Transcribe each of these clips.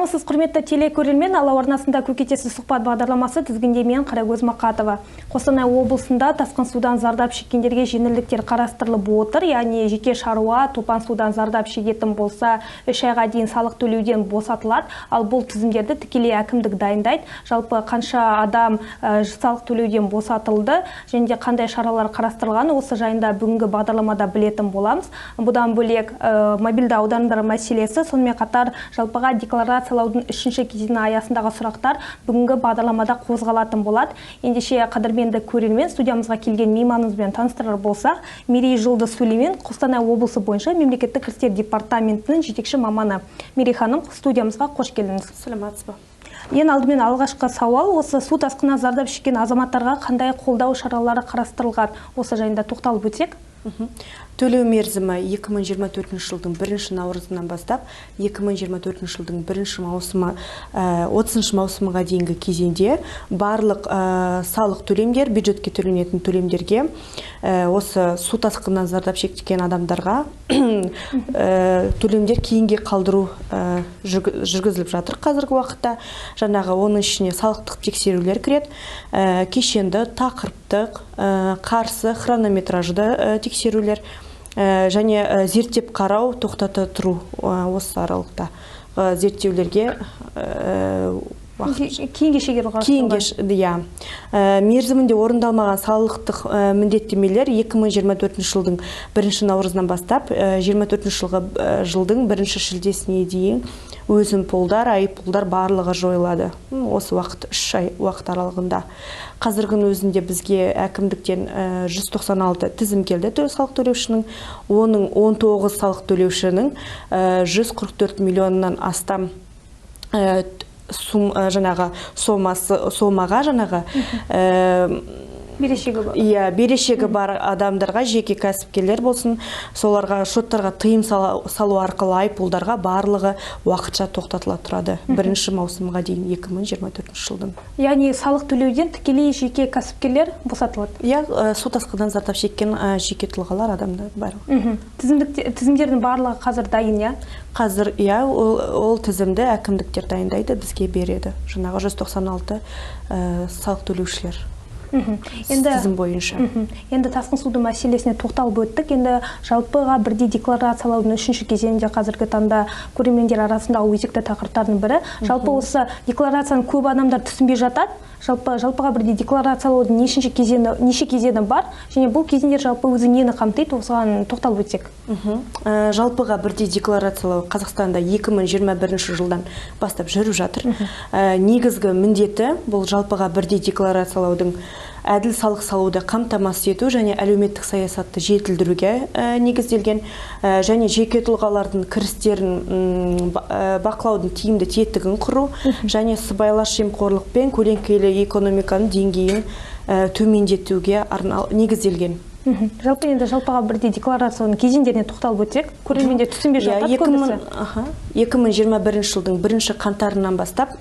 Армысыз, құрметті телекөрермен! Алау арнасында «Көкейтесті сұхбат» бағдарламасы, тізгінде мен, Қарагөз Мақатова. Қостанай облысында тасқын судан зардап шеккендерге жеңілдіктер қарастырылып отыр. Яғни жеке шаруа топан судан зардап шегетін болса, 3 айға дейін салық төлеуден босатылады. Ал бұл тізімдерді тікелей әкімдік дайындайды. Жалпы қанша адам салық төлеуден босатылды және де қандай шаралар қарастырылған, осы жайында бүгінгі бағдарламада білетін боламыз. Бұдан бөлек мобильді аудандар мәселесі, сонымен қатар жалпыға декларациялаудың үшінші кезеңі аясындағы сұрақтар бүгінгі бағдарламада қозғалатын болады. Ендеше, қадірменді көрермен, студиямызға келген мейманымызбен таныстырар болсақ, Мерей Жұлдыз Сүлеймен, Қостанай облысы бойынша мемлекеттік кірістер департаментінің жетекші маманы. Мерей ханым, студиямызға қош келдіңіз! Саламатсыз ба! Ең алдымен алғашқы сауал: осы су тасқынынан зардап шеккен азаматтарға қандай қолдау шаралары қарастырылған, осы жайында тоқталып өтсек. Төлеу мерзімі 2024 жылдың бірінші наурызынан бастап 2024 жылдың бірінші маусымы, 30 маусымға дейінгі кезеңде барлық салық төлемдер, бюджетке төленетін төлемдерге, осы су тасқынынан зардап шеккен адамдарға төлемдер кейінге қалдыру жүргізіліп жатыр қазіргі уақытта. Жаңағы оның ішіне салықтық тексерулер кіреді, кешенді, тақырыптық, қарсы, хронометражды тексерулер және зерттеп қарау, тоқтата тұру, осы аралықта зерттеулерге уақыт кейінге шегеру. Кейінге, иә. Мерзімінде орындалмаған салықтық міндеттемелер 2024 жылдың бірінші наурызынан бастап 24 жылғы жылдың бірінші шілдесіне дейін өсімпұлдар, айыппұлдар барлығы жойылады. Осы уақыт, 3 ай уақыт аралығында. Қазіргінің өзінде бізге әкімдіктен 196 тізім келді салық төлеушінің. Оның 19 салық төлеушінің 144 миллионнан астам жаңағы сомасы, сомаға жаңағы берешегі бар. Иә, берешегі бар адамдарға, жеке кәсіпкерлер болсын, соларға шоттарға тыйым салу арқылы айыппұлдарға барлығы уақытша тоқтатыла тұрады бірінші маусымға дейін 2024 жылдың. Яғни салық төлеуден тікелей жеке кәсіпкерлер босатылады? Иә, су тасқынынан зардап шеккен жеке тұлғалар, адамдар барлығы. Тізімдердің барлығы қазір дайын, иә? Қазір, иә, ол тізімді әкімдіктер дайындайды, бізге береді, жаңағы 196 салық төлеушілер Енді тізім бойынша. Енді тасқын судың мәселесіне тоқталып өттік. Енді жалпыға бірдей декларациялаудың үшінші кезеңінде қазіргі таңда көрермендер арасындағы өзекті тақырыптардың бірі. Жалпы осы декларацияны көп адамдар түсінбей жатады. Жалпы жалпыға бірдей декларациялаудың нешінші кезеңі, неше кезеңі бар және бұл кезеңдер жалпы өзі нені қамтиды, осыған тоқталып өтсек. Жалпыға бірдей декларациялау Қазақстанда 2021 жылдан бастап жүріп жатыр. Негізгі міндеті бұл жалпыға бірдей декларациялаудың әділ салық салуды қамтамасыз ету және әлеуметтік саясатты жетілдіруге негізделген және жеке тұлғалардың кірістерін бақылаудың тиімді тетігін құру және сыбайлас жемқорлық пен көлеңкелі экономиканың деңгейін төмендетуге негізделген. Жалпы енді жалпыға бірдей декларацияның кезеңдеріне тоқталып өтсек, көрермендер түсінбей жатады көбісі. 2021 жылдың бірінші қаңтарынан бастап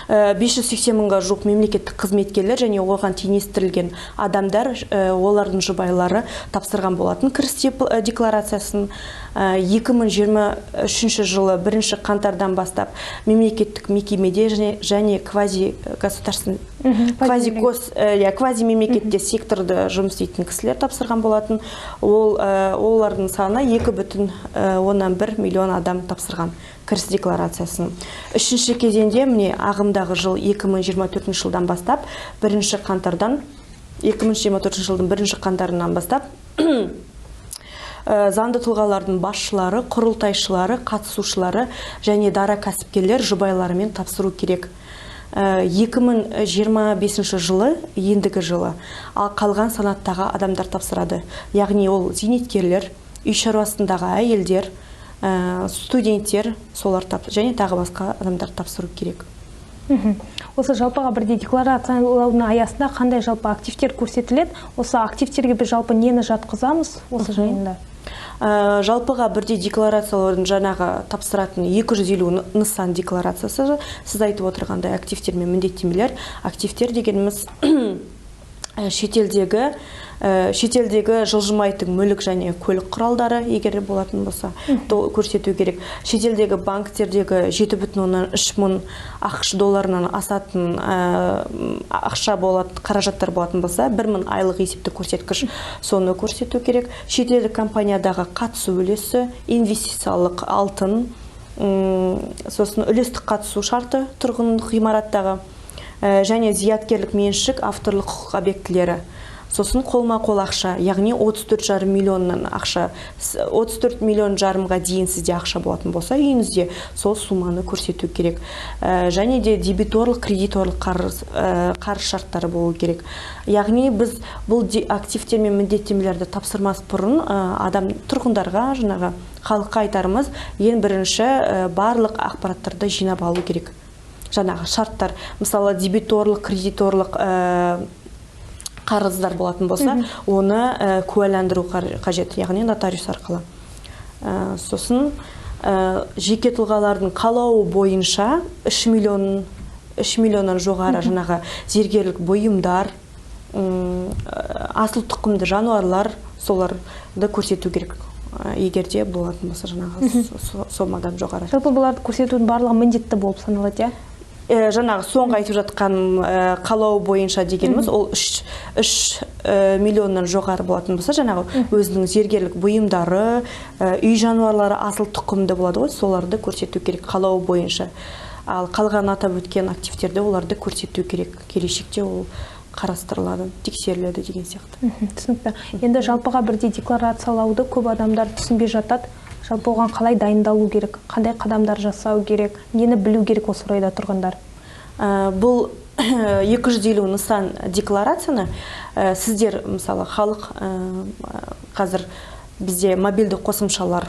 580 мыңға жуық мемлекеттік қызметкерлер және оған теңестірілген адамдар, олардың жұбайлары тапсырған болатын кіріс декларациясын. 2023 жылы бірінші қаңтардан бастап мемлекеттік мекемеде және квази государственный, квази гос, иә, квази мемлекетте секторда жұмыс істейтін кісілер тапсырған болатын. Олардың саны 2,1 миллион адам тапсырған кіріс декларациясын. Үшінші кезеңде, міне, ағымдағы жыл 2024 жылдан бастап бірінші қаңтардан, 2024 жылдың бірінші қаңтарынан бастап заңды тұлғалардың басшылары, құрылтайшылары, қатысушылары және дара кәсіпкерлер жұбайларымен тапсыру керек. 2025 жылы, ендігі жылы, ал қалған санаттағы адамдар тапсырады. Яғни ол зейнеткерлер, үй шаруасындағы әйелдер, студенттер, солар және тағы басқа адамдар тапсыру керек. Осы жалпыға бірдей декларациялаудың аясында қандай жалпы активтер көрсетіледі? Осы активтерге біз жалпы нені жатқызамыз, осы жайында? Жалпыға бірдей декларациялаудың жаңағы тапсыратын 250 нысан декларациясы, сіз айтып отырғандай, активтер мен міндеттемелер. Активтер дегеніміз Шетелдегі жылжымайтын мүлік және көлік құралдары егер болатын болса, көрсету керек. Шетелдегі банктердегі 7,3 мың АҚШ долларынан асатын ақша болатын, қаражаттар болатын болса, 1000 айлық есептік көрсеткіш, соны көрсету керек. Шетелдік компаниядағы қатысу үлесі, инвестициялық алтын, сосын үлестік қатысу шарты тұрғын ғимараттағы, және зияткерлік меншік, авторлық құқық объектілері. Сосын қолма-қол ақша, яғни 34,5 миллионнан ақша, 34 миллион жарымға дейін сізде ақша болатын болса, үйіңізде, сол сумманы көрсету керек. Және де дебиторлық, кредиторлық қарыз шарттары болу керек. Яғни біз бұл активтер мен міндеттемелерді тапсырмас бұрын адам тұрғындарға, жаңағы халыққа айтарымыз, ең бірінші барлық ақпараттарды жинап алу керек. Жаңағы шарттар, мысалы, дебиторлық, кредиторлық қарыздар болатын болса, оны куәландыру қажет, яғни нотариус арқылы. Сосын жеке тұлғалардың қалауы бойынша 3 миллионнан жоғары жаңағы зергерлік бұйымдар, асыл тұқымды жануарлар, соларды көрсету керек, егер де болатын болса жаңағы сомадан жоғары. Жалпы бұларды көрсетудің барлығы міндетті болып саналады, иә? Жаңағы соңғы айтып жатқан қалау бойынша дегеніміз, ол 3 миллионнан жоғары болатын болса, жаңағы өзінің зергерлік бұйымдары, үй жануарлары асыл тұқымды болады ғой, соларды көрсету керек қалау бойынша. Ал қалған атап өткен активтерді, оларды көрсету керек. Келешекте ол қарастырылады, тексеріледі деген сияқты. Түсінікті. Енді жалпыға бірдей декларациялауды көп адамдар түсінбей жатады. Жалпы оған қалай дайындалу керек, қандай қадамдар жасау керек, нені білу керек осы орайда тұрғындар? Бұл 250 нысан декларацияны сіздер, мысалы, халық, қазір бізде мобильді қосымшалар,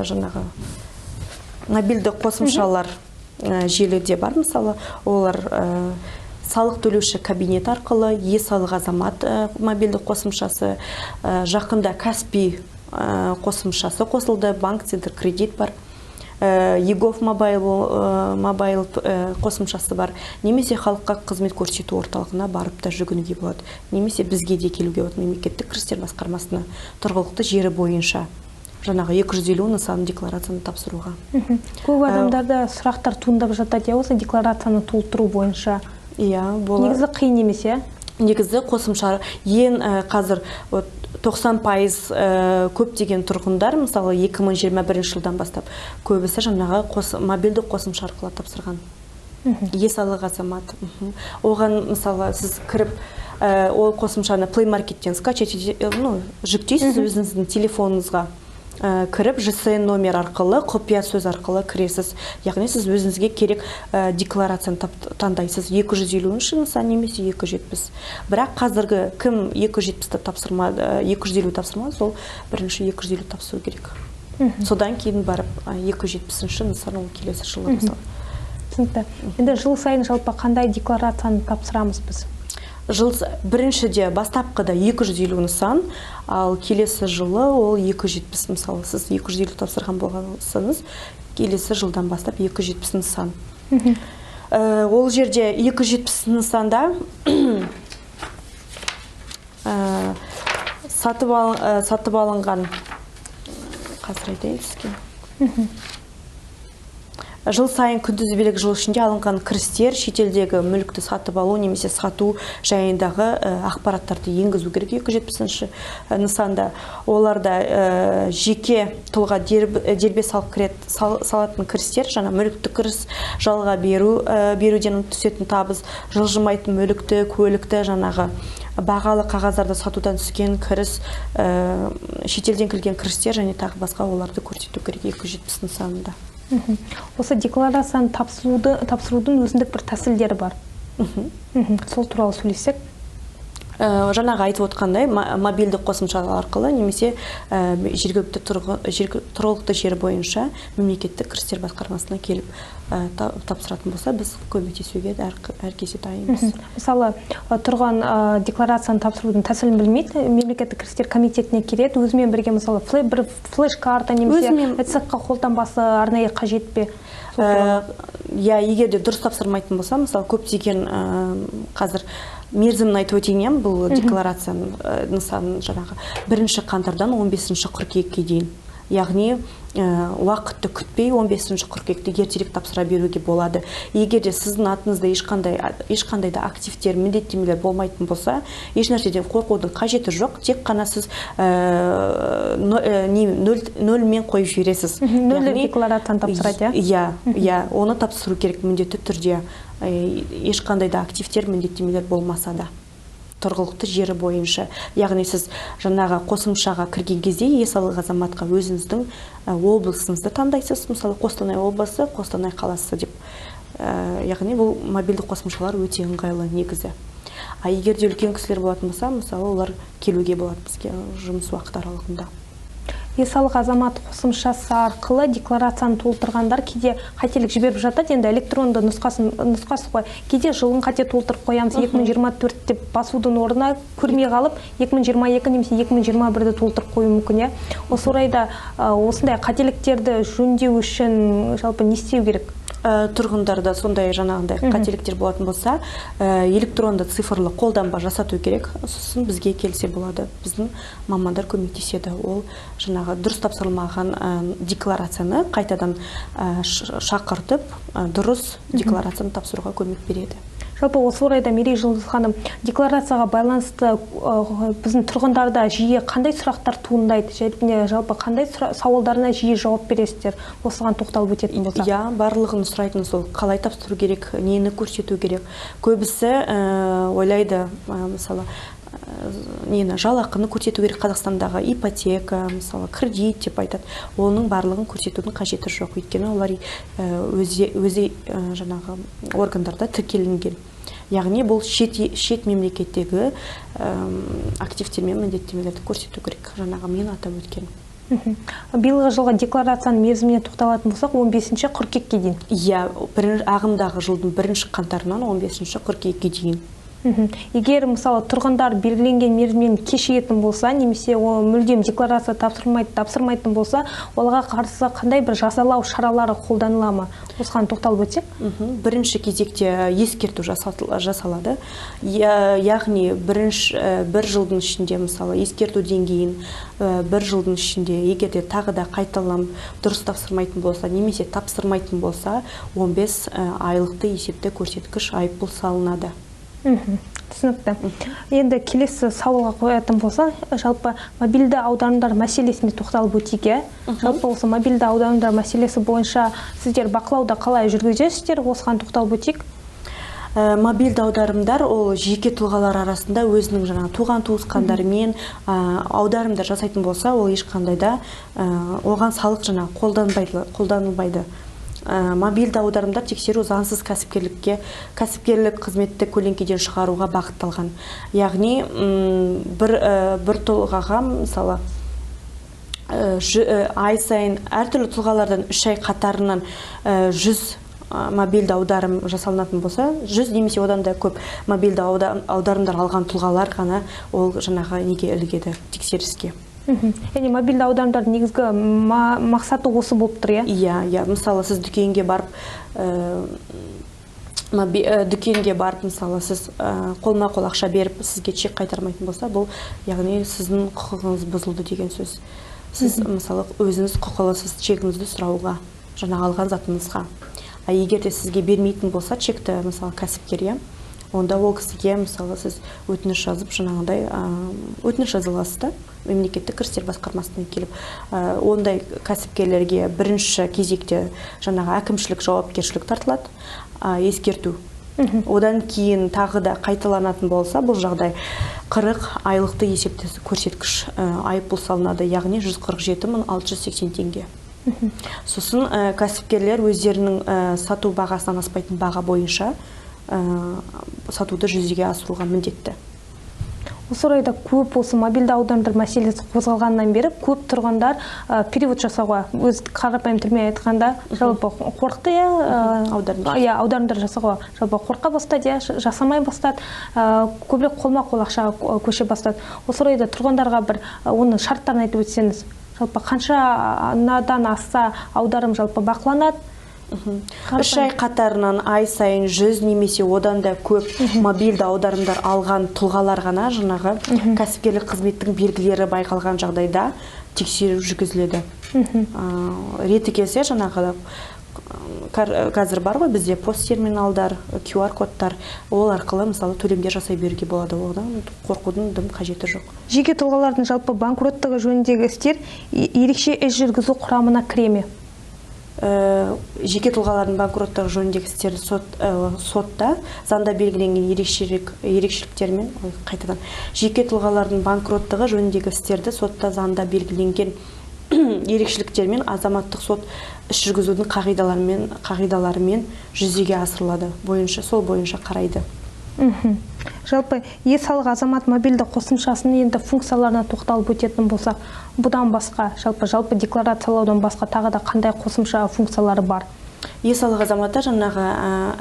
жаңағы мобильді қосымшалар желіде бар, мысалы, олар салық төлеуші кабинет арқылы, е-салық азамат мобильді қосымшасы, жақында Каспи қосымшасы қосылды, банк центр кредит бар, eGov мобайл қосымшасы бар, немесе халыққа қызмет көрсету орталығына барып та жүгінуге болады, немесе бізге де келуге болады, мемлекеттік кірістер басқармасына, тұрғылықты жері бойынша жаңағы 250 нысан декларацияны тапсыруға. Көп адамдарда сұрақтар туындап жатады, иә, осы декларацияны толтыру бойынша. Иә, болады. Негізі қиын емес, иә? Негізі қосымша ең қазір вот 90% көптеген тұрғындар, мысалы, 2021 жылдан бастап көбісі жаңағы мобильді қосымша арқылы тапсырған. Е-салық азамат. Оған, мысалы, сіз кіріп, ол қосымшаны Play Market'тен скачать, ну, жүктейсіз өзіңіздің телефоныңызға. Кіріп, ЖСН номер арқылы, құпия сөз арқылы кіресіз. Яғни сіз өзіңізге керек декларацияны таңдайсыз. 250 нысан немесе 270. Бірақ қазіргі кім 270-ті тапсырмады, 250 тапсырмады, сол бірінші 250 тапсыру керек. Содан кейін барып, 270 нысан ол келесі жылы мысалы. Түсінікті. Енді жыл сайын жалпы қандай декларацияны тапсырамыз біз? Жыл біріншіде, бастапқыда 250 нысан, ал келесі жылы ол 270, мысалы, сіз 250 тапсырған болсаңыз, келесі жылдан бастап 270 нысан. Ол жерде 270 нысанда сатып алынған, қазір айтайын сізге. Жыл сайын күнтізбелік жыл ішінде алынған кірістер, шетелдегі мүлікті сатып алу немесе сату жайындағы ақпараттарды енгізу керек 270 нысанда. Оларда жеке тұлға дербес салық салатын кірістер, жаңа мүліктік кіріс, жалға беруден түсетін табыс, жылжымайтын мүлікті, көлікті, жаңағы бағалы қағаздарды сатудан түскен кіріс, шетелден келген кірістер және тағы басқа, оларды көрсету керек 270 нысанында. Осы декларацияны тапсырудың өзіндік бір тәсілдері бар. Сол туралы сөйлессек. Жаңағы айтып отқандай, мобильді қосымша арқылы немесе жергілікті тұрғылықты жері бойынша мемлекеттік кірістер басқармасына келіп, тапсыратын болса, біз көмектесуге әр кезде дайынбыз. Мысалы, тұрған декларацияны тапсырудың тәсілін білмейді, мемлекеттік кірістер комитетіне келеді, өзімен бірге, мысалы, бір флеш-карта немесе Өзімен ЭЦК қолтаңбасы арнайы қажет пе? Иә, егер де дұрыс тапсырмайтын болса, мысалы, көптеген қазір Мерзімін айтып өтейін, бұл декларацияның нысанын жаңағы 1 қаңтардан 15 қыркүйекке дейін. Яғни уақытты күтпей 15 қыркүйекте ертерек тапсыра беруге болады. Егер де сіздің атыңызда ешқандай да активтер, міндеттемелер болмайтын болса, еш нәрседен қорқудың қажеті жоқ. Тек қана сіз нөлмен қойып жібересіз. Нөлдік декларацияны тапсырады, иә? Иә, оны тапсыру керек міндетті түрде. Ешқандай да активтер, міндеттемелер болмаса да. Тұрғылықты жері бойынша. Яғни сіз жаңағы қосымшаға кірген кезде е-салық азаматқа өзіңіздің облысыңызды таңдайсыз. Мысалы, Қостанай облысы, Қостанай қаласы деп. Яғни бұл мобильді қосымшалар өте ыңғайлы негізі. А егер де үлкен кісілер болатын болса, мысалы, олар келуге болады бізге жұмыс уақыты аралығында. Е-салық азамат қосымшасы арқылы декларацияны толтырғандар кейде қателік жіберіп жатады. Енді электронды нұсқасы ғой. Кейде жылын қате толтырып қоямыз, 2024 деп басудың орнына көрмей қалып, 2022 немесе 2021-ді толтырып қою мүмкін, иә. Осы орайда осындай қателіктерді жөндеу үшін жалпы не істеу керек? Тұрғындарда сондай жаңағындай қателіктер болатын болса, электронды цифрлы қолданба жасату керек. Сосын бізге келсе болады. Біздің мамандар көмектеседі. Ол жаңағы дұрыс тапсырылмаған декларацияны қайтадан шақыртып, дұрыс декларацияны тапсыруға көмек береді. Жалпы осы орайда Мерей Жұлдыз ханым, декларацияға байланысты біздің тұрғындарда жиі қандай сұрақтар туындайды? Және жалпы қандай сауалдарына жиі жауап бересіздер? Осыған тоқталып өтетін болсақ. Иә, барлығын сұрайтын сол қалай тапсыру керек, нені көрсету керек. Көбісі ойлайды, мысалы, нені жалақыны көрсету керек, Қазақстандағы ипотека, мысалы, кредит деп айтады. Оның барлығын көрсетудің қажеті жоқ, өйткені олар өзі жаңағы органдарда тіркелінген. Яғни бұл шет мемлекеттегі активтер мен міндеттемелерді көрсету керек, жаңағы мен атап өткен. Биылғы жылғы декларацияның мерзіміне тоқталатын болсақ, 15 қыркүйекке дейін. Иә, ағымдағы жылдың 1 қаңтарынан 15 қыркүйекке дейін. Егер, мысалы, тұрғындар белгіленген мерзімнен кешігетін болса, немесе ол мүлдем декларация тапсырмайтын болса, оларға қарсы қандай бір жазалау шаралары қолданыла ма? Осыған тоқталып өтсек. Бірінші кезекте ескерту жасалады. Яғни бір жылдың ішінде, мысалы, ескертуден кейін бір жылдың ішінде егер де тағы да қайталап дұрыс тапсырмайтын болса, немесе тапсырмайтын болса, 15 айлықты есепті көрсеткіш айыппұл салынады. Түсінікті. Енді келесі сауалға қоятын болсақ, жалпы мобильді аударымдар мәселесіне тоқталып өтейік, иә? Жалпы осы мобильді аударымдар мәселесі бойынша сіздер бақылауды қалай жүргізесіздер? Осыған тоқталып өтейік. Мобильді аударымдар ол жеке тұлғалар арасында өзінің жаңағы туған туысқандарымен аударымдар жасайтын болса, ол ешқандай да оған салық жаңағы қолданылмайды. Мобильді аударымдар тексеру заңсыз кәсіпкерлік қызметті көлеңкеден шығаруға бағытталған. Яғни бір тұлғаға, мысалы, ай сайын әртүрлі тұлғалардан 3 ай қатарынан 100 мобильді аударым жасалынатын болса, 100 немесе одан да көп мобильді аударымдар алған тұлғалар ғана ол жаңағы неге ілігеді тексеріске. Яғни мобильді аударымдардың негізгі мақсаты осы болып тұр, иә? Иә, иә. Мысалы, сіз дүкенге барып, мысалы, сіз қолма-қол ақша беріп, сізге чек қайтармайтын болса, бұл, яғни, сіздің құқығыңыз бұзылды деген сөз. Сіз, мысалы, өзіңіз құқылысыз чегіңізді сұрауға, жаңа алған затыңызға. А егер де сізге бермейтін болса чекті, мысалы, кәсіпкер, иә, онда ол кісіге, мысалы, сіз өтініш жазып, жаңағыдай, өтініш жаза аласыз да, мемлекеттік кірістер басқармасына келіп, ондай кәсіпкерлерге бірінші кезекте жаңағы әкімшілік жауапкершілік тартылады, ескерту. Одан кейін тағы да қайталанатын болса, бұл жағдай 40 айлықты есепті көрсеткіш айыппұл салынады, яғни 147 680 теңге. Сосын кәсіпкерлер өздерінің сату бағасынан аспайтын баға бойынша сатуды жүзеге асыруға міндетті. Осы орайда көп осы мобильді аударымдар мәселесі қозғалғаннан бері көп тұрғындар перевод жасауға, өз қарапайым тілмен айтқанда, жалпы қорықты, иә, аударымдар жасауға жалпы қорқа бастады, иә, жасамай бастады, көбірек қолма-қол ақшаға көше бастады. Осы орайда тұрғындарға бір оның шарттарын айтып өтсеңіз, жалпы қаншадан асса аударым жалпы бақыланады, 3 ай қатарынан ай сайын 100 немесе одан да көп мобильді аударымдар алған тұлғалар ғана жаңағы кәсіпкерлік қызметтің белгілері байқалған жағдайда тексеру жүргізіледі. Реті келсе жаңағы қазір бар ғой бізде посттерминалдар, QR-кодтар, ол арқылы мысалы төлемдер жасай беруге болады, одан қорқудың дым қажеті жоқ. Жеке тұлғалардың жалпы банкроттығы жөніндегі істер ерекше іс жүргізу құрамына кіре ме? Жеке тұлғалардың банкроттығы жөніндегі істер сотта заңда белгіленген ерекшеліктермен, қайтадан жеке тұлғалардың банкроттығы жөніндегі істерді сотта заңда белгіленген ерекшеліктермен азаматтық сот іс жүргізудің қағидаларымен жүзеге асырылады, бойынша сол бойынша қарайды. Жалпы е-салық азамат мобильді қосымшасының енді функцияларына тоқталып өтетін болсақ, бұдан басқа жалпы декларациялаудан басқа тағы да қандай қосымша функциялары бар? Е-салық азаматта жаңағы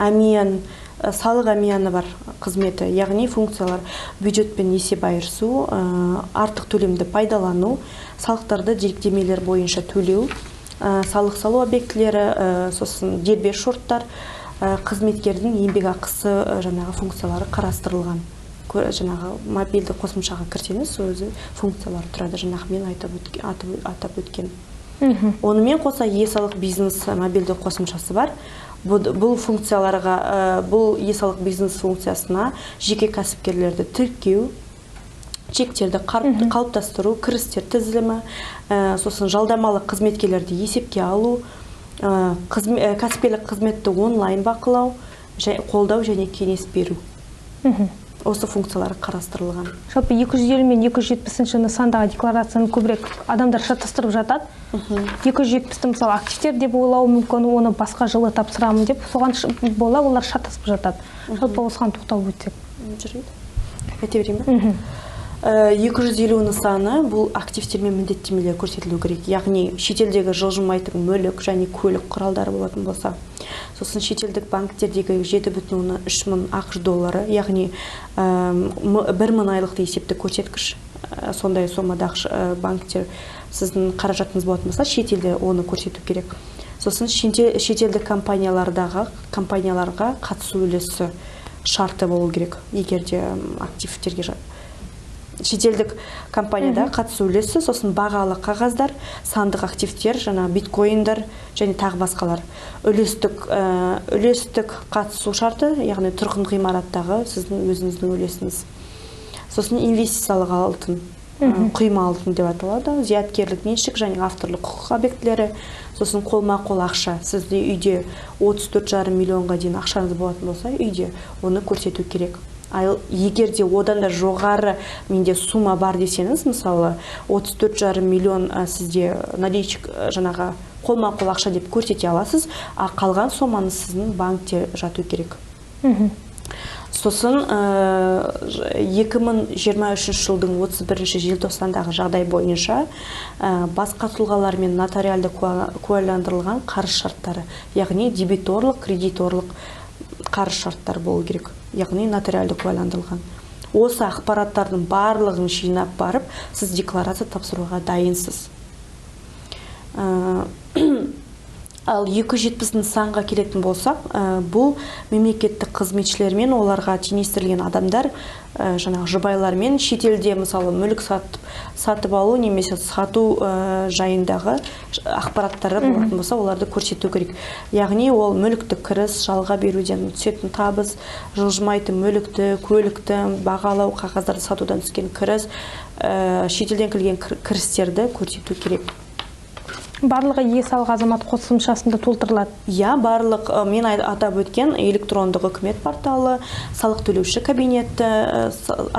әмиян, салық әмияны бар қызметі, яғни функциялар бюджетпен есеп айырысу, артық төлемді пайдалану, салықтарды деректемелер бойынша төлеу, салық салу объектілері, сосын дербес шорттар, қызметкердің еңбек ақысы жаңағы функциялары қарастырылған. Жаңағы мобильді қосымшаға кірсеңіз, өзі функциялары тұрады, жаңағы мен атап өткен. Онымен қоса е-салық бизнес мобильді қосымшасы бар. Бұл функцияларға, бұл е-салық бизнес функциясына жеке кәсіпкерлерді тіркеу, чектерді қалыптастыру, кірістер тізілімі, сосын жалдамалы қызметкерлерді есепке алу, кәсіпкерлік қызметті онлайн бақылау, қолдау және кеңес беру. Осы функциялары қарастырылған. Жалпы 250 мен 270 нысандағы декларацияны көбірек адамдар шатастырып жатады. 270-ті мысалы активтер деп ойлауы мүмкін, оны басқа жылы тапсырамын деп, соған бола олар шатасып жатады. Жалпы осыған тоқталып өтсек. Жарайды. Айта берейін бе? 250 нысаны бұл активтер мен міндеттемелер көрсетілу керек. Яғни шетелдегі жылжымайтын мүлік және көлік құралдары болатын болса, сосын шетелдік банктердегі 7,3 мың ақш доллары, яғни 1 мың айлықты есепті көрсеткіш, сондай сомада ақш банктер сіздің қаражатыңыз болатын болса, шетелде оны көрсету керек. Сосын шетелдік компанияларға қатысу үлесі шарты болу керек, егер де активтерге шетелдік компанияда қатысу үлесі, сосын бағалы қағаздар, сандық активтер, жаңа биткоиндар және тағы басқалар. Үлестік қатысу шарты, яғни тұрғын ғимараттағы сіздің өзіңіздің үлесіңіз. Сосын инвестициялық алтын, құйма алтын деп аталады, зияткерлік меншік және авторлық құқық объектілері, сосын қолма-қол ақша. Сізде үйде 34,5 миллионға дейін ақшаңыз болатын болса, үйде оны көрсету керек. Егер де одан да жоғары менде сумма бар десеңіз, мысалы 34,5 миллион сізде наличик жаңағы қолма-қол ақша деп көрсете аласыз, а қалған соманы сіздің банкте жату керек. Сосын 2023 жылдың 31 желтоқсандағы жағдай бойынша басқа тұлғалармен нотариалды куәландырылған қарыз шарттары, яғни дебиторлық, кредиторлық қарыз шарттар болу керек, яғни нотариалды куәландырылған. Осы ақпараттардың барлығын жинап барып, сіз декларация тапсыруға дайынсыз. Ал 270 нысанға келетін болсақ, бұл мемлекеттік қызметшілер мен оларға теңестірілген адамдар, жаңағы жұбайлармен шетелде мысалы мүлік сатып алу немесе сату жайындағы ақпараттары болатын болса, оларды көрсету керек. Яғни ол мүлікті кіріс, жалға беруден түсетін табыс, жылжымайтын мүлікті, көлікті, бағалау қағаздарды сатудан түскен кіріс, шетелден келген кірістерді көрсету керек. Барлығы е-салық азамат қосымшасында толтырылады. Иә, барлық мен атап өткен электрондық үкімет порталы, салық төлеуші кабинеті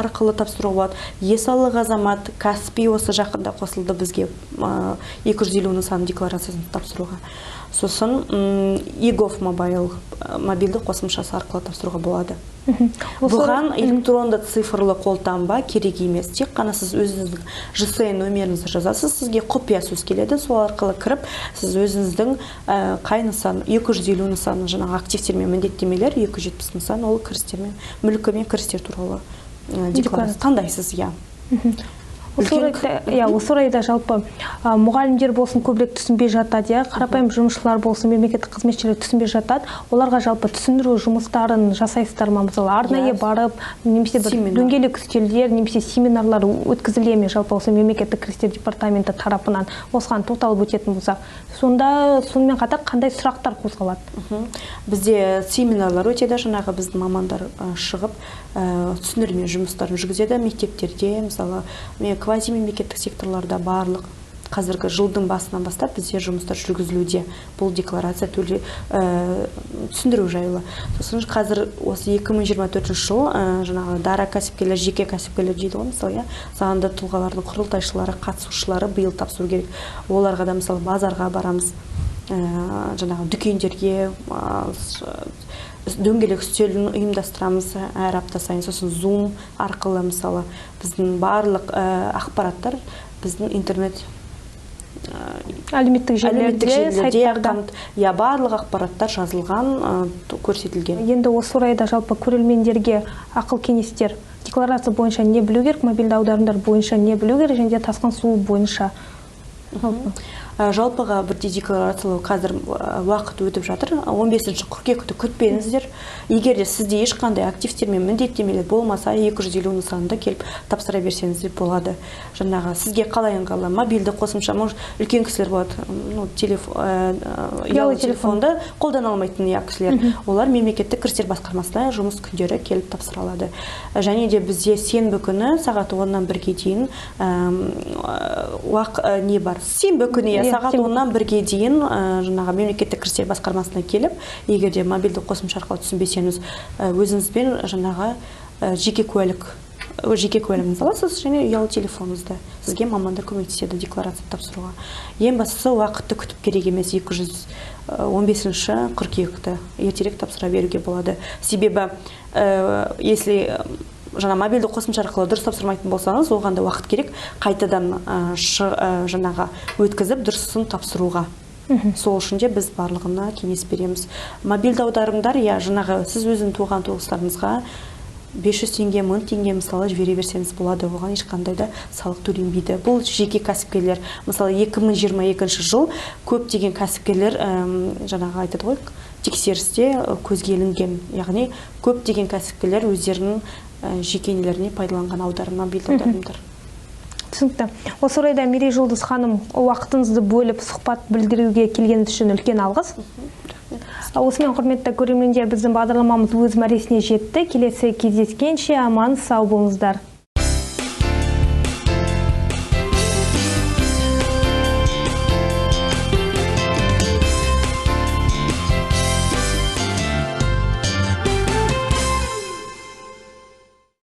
арқылы тапсыруға болады. Е-салық азамат, Каспи осы жақында қосылды бізге 250 нысан декларациясын тапсыруға. Сосын eGov Mobile мобильді қосымшасы арқылы тапсыруға болады. Бұған электронды цифрлы қолтаңба керек емес. Тек қана сіз өзіңіздің ЖСН нөміріңізді жазасыз, сізге құпия сөз келеді, сол арқылы кіріп, сіз өзіңіздің қай нысан, 250 нысан жаңағы активтер мен міндеттемелер, 270 нысан ол кірістер мен мүлкі мен кірістер туралы декларация таңдайсыз, иә. Осы орайда жалпы мұғалімдер болсын көбірек түсінбей жатады, қарапайым жұмысшылар болсын, мемлекеттік қызметшілер түсінбей жатады. Оларға жалпы түсіндіру жұмыстарын жасайсыздар ма? Мысалы, арнайы барып, немесе бір дөңгелек үстелдер, немесе семинарлар өткізіле ме жалпы осы мемлекеттік кірістер департаменті тарапынан? Осыған тоқталып өтетін болсақ, сонда сонымен қатар қандай сұрақтар қозғалады? Бізде семинарлар өтеді, жаңағы біздің мамандар шығып, түсіндірме жұмыстарын жүргізеді мектептерде, мысалы, квазимемлекеттік секторларда барлық қазіргі жылдың басынан бастап бізде жұмыстар жүргізілуде. Бұл декларация түсіндіру жайлы. Сосын қазір осы 2024 жыл жаңағы дара кәсіпкерлер, жеке кәсіпкерлер дейді ғой, мысалы, заңды тұлғалардың құрылтайшылары, қатысушылары биыл тапсыру керек. Оларға да, мысалы, базарға барамыз, жаңағы дүкендерге, дөңгелек үстелін ұйымдастырамыз әр апта сайын. Сосын Zoom арқылы, мысалы, біздің барлық ақпараттар біздің интернет әлеуметтік желілерде, сайттарда барлық ақпараттар жазылған, көрсетілген. Енді осы орайда жалпы көрермендерге ақыл кеңестер, декларация бойынша не білу керек, мобильді аударымдар бойынша не білу керек және тасқын су бойынша? Жалпыға бірдей декларациялау қазір уақыт өтіп жатыр. 15 қыркүйекті күтпеңіздер. Егер де сізде ешқандай активтер мен міндеттемелер болмаса, 250 нысанында келіп тапсыра берсеңіздер болады. Жаңағы сізге қалай ыңғайлы, мобильді қосымша, может, үлкен кісілер болады, ұялы телефонды қолдана алмайтын кісілер, олар мемлекеттік кірістер басқармасына жұмыс күндері келіп тапсыра алады. Және де бізде сенбі күні сағат 10-нан 1-ге дейін не бар? Сенбі күні сағат 10-нан 1-ге дейін жаңағы мемлекеттік кірістер басқармасына келіп, егер де мобильді қосымша арқылы түсінбесеңіз, өзіңізбен жаңағы жеке куәлігіңізді аласыз және ұялы телефоныңызды. Сізге мамандар көмектеседі декларация тапсыруға. Ең бастысы уақытты күтіп керек емес, 215 қыркүйекті ертерек тапсыра беруге болады. Себебі, если жаңа мобильді қосымша арқылы дұрыс тапсырмайтын болсаңыз, оған да уақыт керек, қайтадан жаңағы өткізіп дұрысын тапсыруға. Сол үшін де біз барлығына кеңес береміз. Мобильді аударымдар, жаңағы сіз өзің туған туыстарыңызға 500 теңге, 1000 теңге мысалы жібере берсеңіз болады, оған ешқандай да салық төленбейді. Бұл жеке кәсіпкерлер. Мысалы, 2022 жыл көптеген кәсіпкерлер жаңағы айтады ғой, тексерісте көзге ілінген. Яғни көптеген кәсіпкерлер өздерінің жеке нелеріне пайдаланған аударым, мобильді аударымдар. Түсінікті. Осы орайда Мерей Жұлдыз ханым, уақытыңызды бөліп сұхбат білдіруге келгеніңіз үшін үлкен алғыс. Осымен, құрметті көрермендер, біздің бағдарламамыз өз мәресіне жетті. Келесі кездескенше аман сау болыңыздар.